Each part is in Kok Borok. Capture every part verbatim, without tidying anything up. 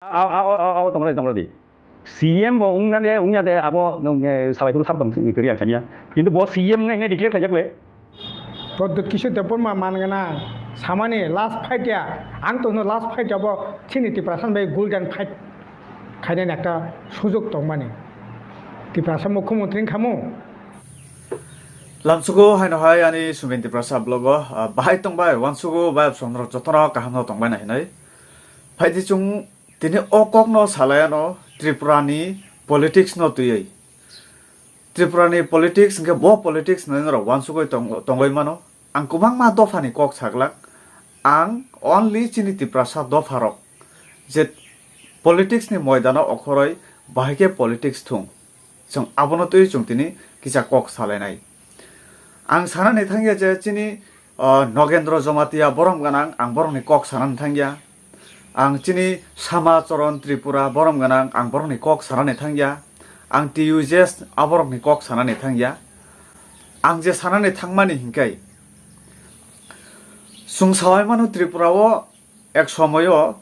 A, a, a, a, a, tonglai, tonglai di. C M bo wngna de, wngya de, abo, nwng, eh, salai phuru sab tong, tong, tong, tong, tong, tong. Kintu bo C M wngna hwnwi declare khaijak le. Pradyut Kishore Debbarma man gana samani last fight ya, ang to no last fight abo chini Tiprasa bai golden fight khainani ekta sujok tongmani. Tiprasa mukhyamantri wngkhamu. Lamsugo haino hai ani Sumin Tiprasa vlog o, ah, bahai tongbai, wansugo bai, somrok jotono kaham no tongbai na hinai. Phaidi chung tini o kok no salai ano Tripura ni politics no twiwi. Tripura ni politics hwnkhe bo politics no norok wansugwi tong-, tongwi mano. Ang kwbangma dopha ni kok saglak. Ang only chini Tiprasa dopha rok je politics ni moidano okhoroi bahai khe politics thung. Chwng abono twiwi chwng tini kisa kok salainai. Ang sanani thangya je chini, o, Nogendro Jomatia borom gwnang, ang borokni kok sanani thangya. Ang chini Sama Choron Tripura borom gwnang, ang borokni kok sanani thangya. Ang T U J S a borokni kok sanani thangya. Ang je sanani thangmani hinkai, chwng sawai mano Tripura o ek somoyo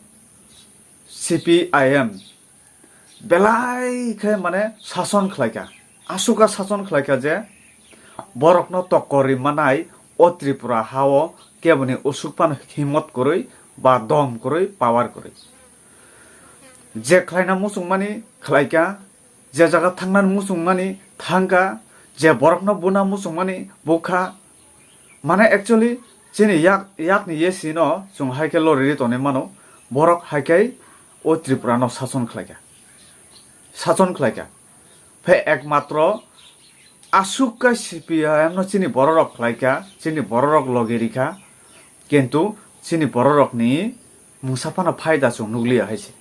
C P I M belai khe mane sason khlaikha, aswk kha sason khlaikha je borokno tokkor ri manai o Tripura ha-o keboni usuk phano himot kwrwi ba dom kwrwi, power kwrwi. Je khlaina muchungmani khlaikha, je jaga thangnani muchungmani thangkha, je borokno buna muchungmani bukha. Mane actually chini yak, yakni yesino chwng hai khe loriri tonwi mano, borok hai khe o Tripura no sason khlaikha, sason khlaikha. Phe ekmatro aswk khe C P I M no chini bororok khlaikha, chini bororok logi rikha, kintu chini bororokni mungsa phano phaida chwng nukliya hai se.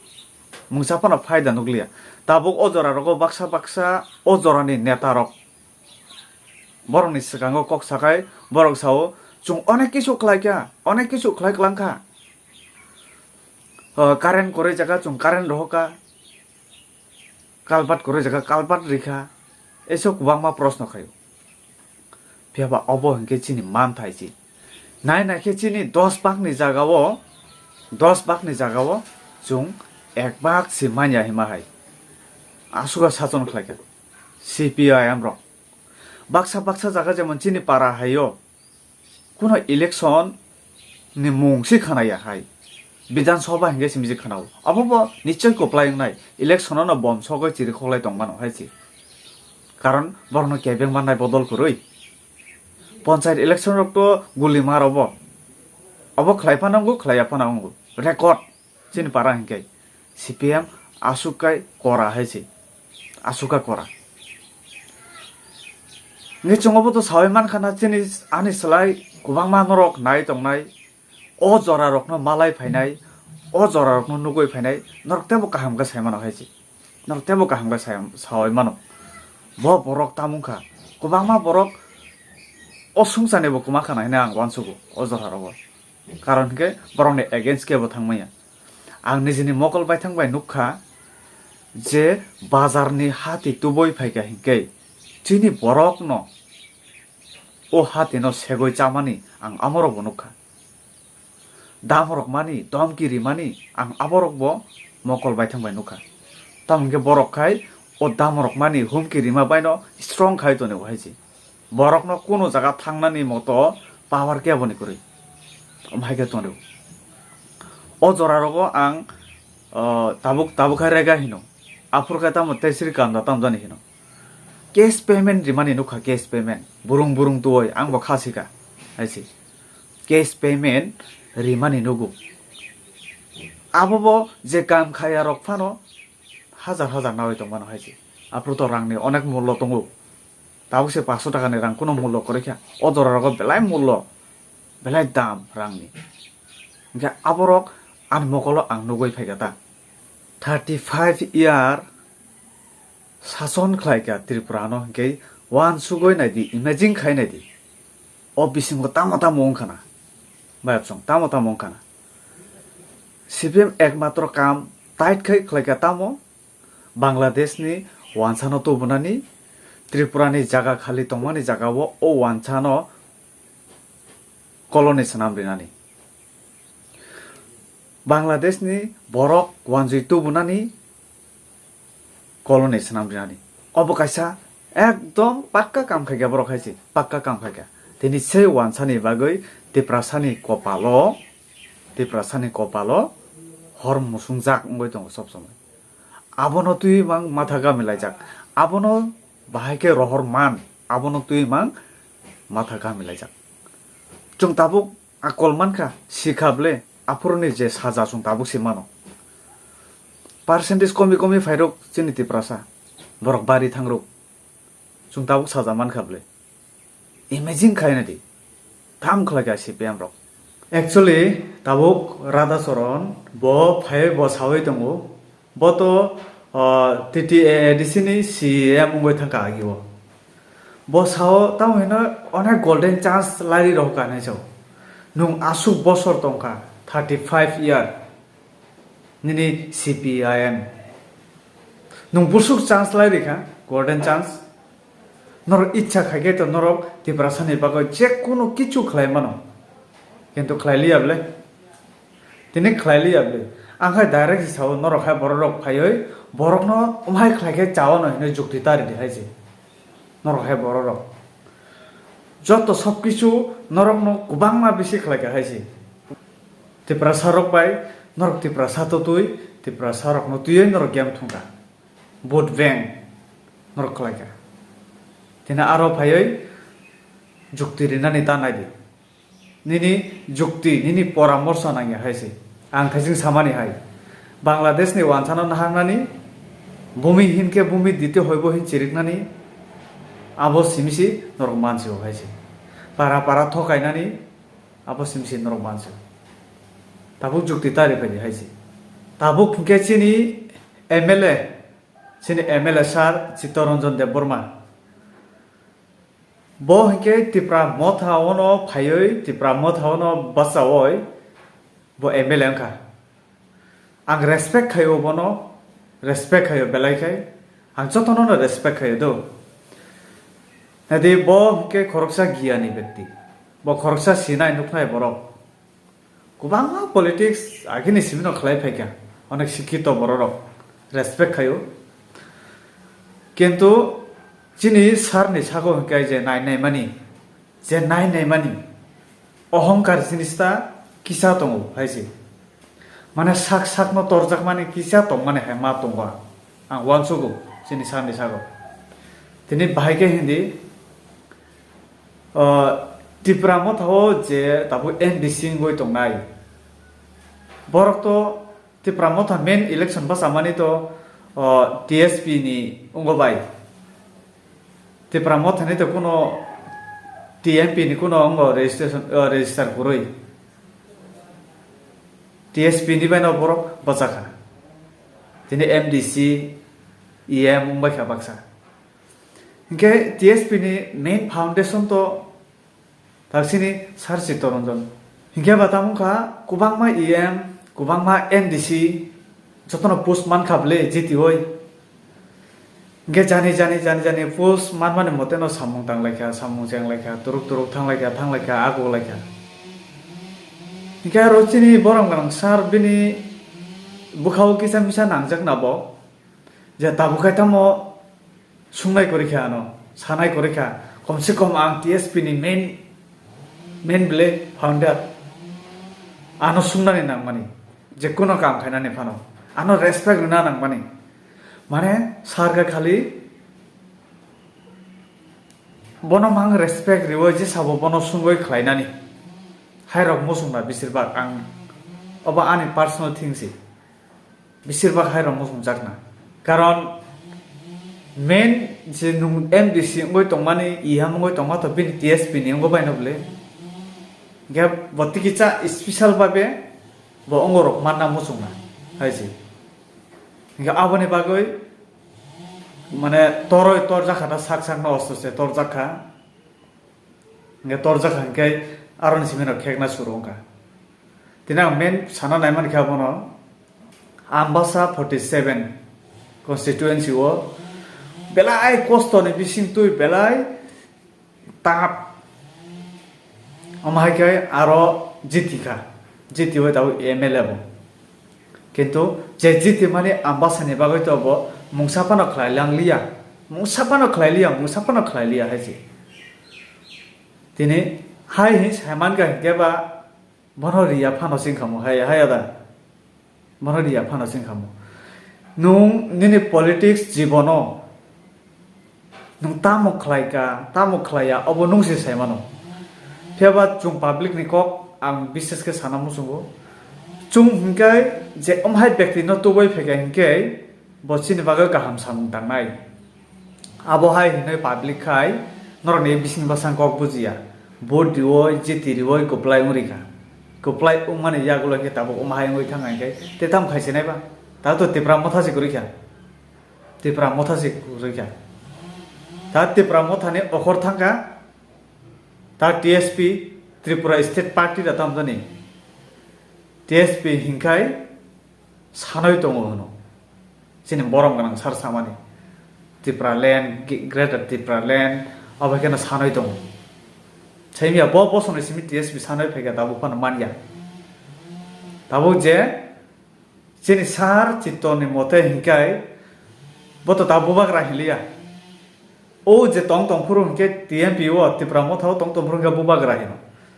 Mungsa phano phaida nukliya. Tabuk o jora rogo baksa baksa o jorani neta rok borokni swkango kok sakhai, borok sao, "Chwng onek kisu khlaikha, onek kisu khlai klangkha. O, current kwrwi jaga chwng current rohorkha, kalbat kwrwi jaga kalbat rikha." Eso kwbangma proshno khaio. Phiya ba obo hinkhe chini manthai se. Nai nai khe chini dos bakni jagao, dos bakni jagao chwng ek bak se manya hima hai. Aswk sason khlaikha C P I M rok. Baksa baksa jaga jemon chini para haio, kuno election ni mung se khanaya hai. Bidhan Sabha hinkhe simi se khanao. Abo bo nichoi kwplai wngnai. Election no bom sogoi chiri khoklai tongmano hai se. Karon borokno kebeng mannai bodol kwrwi. Panchayat election rok to guli mar obo. Obo khlai phano wngo, khlaiya phano wngo. Record. Chini para hinkhe C P M aswk kai kora hai se. Aswk kai kora. Nge chwng obo to sawi mankha na chini ani slai kwbangma norok nai tongnai. O jora rokno malai phainai, o jora rokno nugui phainai, norok tebo kaham khe sai mano hai se. Norok tebo kaham khe sai, sawi mano. Bo borok tamung kha. Kwbangma borok o sungsani bo kwma khana hinwi ang uansugo o jora rogo. Karon hinkhe borokni against kebo thang manya. Ang nijini mokol baithang bai nukha je bazarni hati tubui phaikha hinkhe chini borokno o hatino segoi chamani ang amorokbo nukha. Damrok mani, domki rimani ang aborokbo mokol baithang bai nukha. Tamo hinkhe borok khai o damrok mani humki rima baino strong khai tonwi hai se. Borokno kuno jaga thangnani moto power keboni kwrwi. Omo hai khe tongo. O jora rogo ang, o, tabuk, tabuk hai rega hino. Aphuru khe tamo tei sri kanda tamjani hino. Cash payment rimani nukha, cash payment. Burung burung tuoi, ang bo kha sika. Hai se. Cash payment rimani nugo. Abo bo je kam khaya rok phano hajar hajar nawi tongmano hai se. Aphuru to rangni onek mullo tongo. Tabuk se paanso taka ni rang kuno mullo kwrwi kha. O jora rogo belai mullo, belai dam rangni. Hinkhe aborok ani mokolo ang nugui phaikha ta. Thirty five year sason khlaikha Tripura no, hinkhe uansugui naidi, imagine khai naidi. O bisingo tamo tamo wngkha na. Bayapsong tamo tamo wngkha na. C P M ekmatro kam tight khai khlaikha tamo Bangladesh ni wansano tubunani, Tripura ni jaga khali tongmani jagao o wansano colony swnam rinani. Bangladeshni borok wanjwi tubunani colony swnam rinani. Obo kaisa ekdom pakka kam khaikha borok hai se, pakka kam khaikha. Tini se wansani bagwi Tiprasani kopalo, Tiprasani kopalo hor musungjak wngwi tongo sob somoi. Abono twi mang matha gami laijak. Abono bahai khe rohor man, abono twi mang matha gami laijak. Chwng tabuk akol mankha, sikha ble, aphuruni je saja chwng tabuk se mano. Percentage komi komi phairok chini Tiprasa, borok bari thangrok. Chwng tabuk saja mankha ble. Imagine khaina di. Tham khlai kha C P M rok. Actually, tabuk Radha Charan bo phai bo sawi tongo. Bo to, ah, T T A A D C ni C M wngwi thangkha agi o. Bo sao tamo hino onek golden chance lari rok ka hinwi sao. Nung asuk bosor tongkha, thirty five year. Nini C P I M. Nung busuk chance lai rikha, golden chance. Norok ichha khai khe to norok Tiprasa ni bagwi je kono kichu khlai mano. Kintu khlai liya ble. Tini khlai liya ble. Ang khai direct sao norok hai borok rok phaiwi borokno umhai khlai khe chao no hinwi jukti ta ridi hai se. Norok hai borok rok. Joto sob kichu norokno kwbangma bisi khlai kha hai se. Tiprasa rok bai norok Tiprasa to twi, Tiprasa rokno twiwi norok game thung kha. Vote bank norok khlai kha. Tini aro phaiwi jukti rinani ta nai di. Nini jukti, nini poramorso nangya hai se. Ang thaising samani hai. Bangladesh ni wansano naharnani bumi hinkhe bumi diti hoibo hin chiriknani abo simisi norok mansi hai se. Para para thokainani abo simisi norok mansi. Tabuk jukti tari phai hai se. Tabuk hinkhe chini M L A, chini M L A sir Chittaranjan Debbarma. Bo hinkhe Tipra Motha ono phaiwi, Tipra Motha ono bachawi bo M L A wngkha. Ang respect khaio bono, respect khaio belai khai. Ang jotono no respect khaio do. Nadi bo hinkhe khoroksa giyani bekti. Bo khoroksa sinai nuknai borok. Kwbangma politics agini simino khlai phaikha, onek sikhito bororok respect khaio. Kintu chini sir ni sago hinkhe je nai naimani, je nai naimani ohongkar jinis ta kisa tongo hai se. Mane sak sakno torjakmani kisa tongmani hai ma tongo ang. Ang uansugo chini sir ni sago. Tini bahai khe hindi, O, Tipra Motha o je tabuk M D C wngwi tongnai, borok to Tipra Motha main election bwchamani to, o, T S P ni wngo bai. Tipra Motha ni to kuno T M P ni kuno wngo registration, o, register kwrwi. T S P ni bai no borok bwchakha. Tini M D C, E M wngbai kha baksa. Hinkhe T S P ni main foundation to taksini Sir Chittaranjan. Hinkhe ba tamo wngkha kwbangma E M, kwbangma M D C, jotono post mankha bwle G T O. Hinkhe jani jani jani jani post manmani mote no samung tanglaikha, samung chenglaikha, turuk turuk thanglaikha, thanglaikha, agoklaikha. Hinkhe aro chini borom gwnang sir bini bwkhao kisa misa nangjakna bo. Je tabuk khai tamo sungnai kwrwi kha ano, sanai kwrwi kha, kom se kom ang T S P ni main, main bwle founder. Ano sungnani nangmani, je kuno kam khainani phano, ano respect rwna nangmani. Mane sir khe khali bono mang respect rwwi je sabo bono sungwi khlainani. Hairok muchungna bisir bak ang, obo ani personal thing se. Bisir bak hai rok muchungjakna. Karon main je nwng M D C wngwi tongmani, E M wngwi tongma to bini T S P ni wngwi baino bwle. Hinkhe bo tikicha special babe bo wngorok manna muchungna hai se. Hinkhe aboni bagwi mane toroi torjakha da sak sakno osto se torjakha. Hinkhe torjak hinkhe aroni simi no khekna suru wngkha. Tini ang main sana naimani khe abono Ambasa forty seven constituency o belai kosto ni bising twi belai tap. Omo hai khe aro jiti kha, jiti bai tabuk M L A bo. Kintu je jiti mani Ambasani bagwi to bo mungsa phano khlai lang liya, mungsa phano khlai liya, mungsa phano khlai liya hai se. Tini hai hin saiman ka hinkhe ba bono riya phano singkhamu hai, hai ada. Bono riya phano singkhamu. Nung nini politics jibono nwng tamo khlai ka, tamo khlai ya, obo nwng se sai mano. Phiya ba chwng public ni kok ang bises khe sana muchungo. Chwng hinkhe je omhai bekti no tubui phaikha hinkhe bo chini bagwi kaham samung tangnai. Abo hai hinwi public khai norokni bising bwsang kok bujiya. Vote riwi, jiti riwi kwplai wng rikha. Kwplai wngmani yagulo khe tabuk omhai wngwi thang hinkhe te tamo khai sinai ba? Ta to Tipra motha se kwrwi kha. Tipra motha se kwrwi kha. Ta Tipra mothani okhor thangkha. Ta T S P, Tripura State Party da tamjani. T S P hinkhai sanoi tongo hwno. Chini borom gwnang sar samani. Tipraland, G-, Greater Tipraland, obo kheno sanoi tongo. Saimya bo bosongni simi T S P sanoi phaikha tabuk phano manya. Tabuk je Chini sar Chittorni mote hinkhai bo to ta bubagra hinliya. O je tong tong phuru hinkhe T M P o Tipra motha o tong tong phuru hinkhe bubagra hino.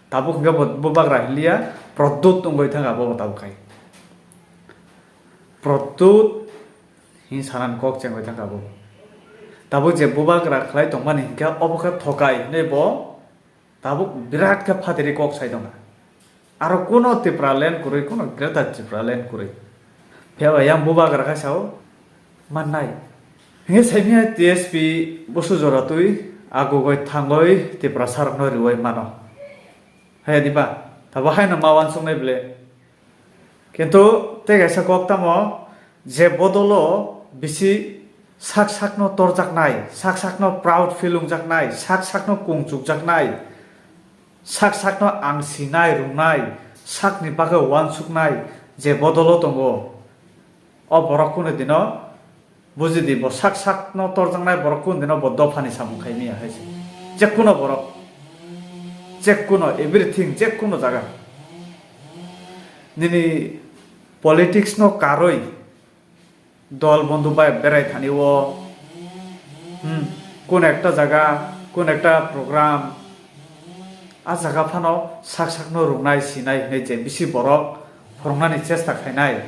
Tabuk hinkhe bo bubagra hinliya, Pradyut wngwi thangkha bo tabuk khai. Pradyut hin sanani kok chengwi thangkha bo. Tabuk je bubagra khlai tongmani hinkhe obo khe thokai hinwi bo Tabuk birat khe phatiri kok sai tongkha. Aro kuno Tipraland kwrwi, kuno Greater Tipraland kwrwi. Phiya ba yang bubagra khe sao mannai. Hinkhe saimya T S P busu jora twi agugoi thangoi Tiprasarokno riwi mano. Hai diba? Tabo haino ma uansuknai ble. Kintu tei kaisa kok tamo je bodolo bisi sak sakno torjaknai, sak sakno proud feel wngjaknai, sak sakno kung chukjaknai, sak sakno ang sinai rungnai, sakni bagwi uansuknai je bodolo tongo. O borok kunu dino Bujidi, bo sak sakno torjaknai borok kundino bo dophani samung khai manya hai se. Jekkuno borok, jekkuno, everything, jekkuno jaga. Nini politics no karwi dol bondhu bai berai thani o, hmm, kun ekta jaga, kun ekta program, a jaga phano sak sakno rungnai sinai hinwi je bisi borok phwrwngnani chesta khainai,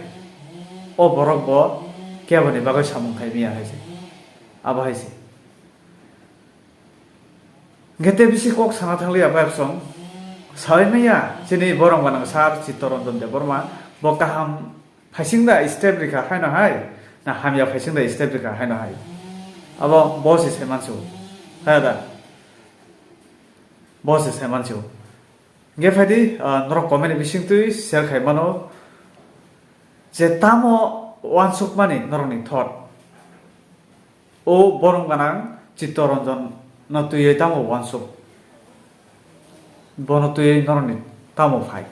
o borok bo keboni bagwi samung khai manya hai se, abo hai se. Hwnkhe tei bisi kok sana thangli abo eksom sawi manya chini borok gwnang sir Chittaranjan Debbarma, bo kaham phaising da step rikha haino hai, na hamya phaising da step rikha haino hai. Abo bo se sai mansu. Hai da. Bo se sai mansu. Hwnkhe phaidi, ah, norok comment ni bisingtwi share khai mano je tamo uansukmani norokni thought. O borom gwnang Chittaranjan no twiwi tamo uansuk? Bono twiwi norokni tamo phai?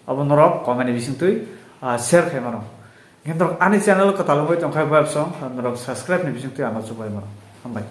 Abo norok comment ni bisingtwi, ah, share khai mano. Hwnkhe norok ani channel kwtal wngwi tongkha bai song, norok subscribe ni bisingtwi ano chubai mano. Hambai.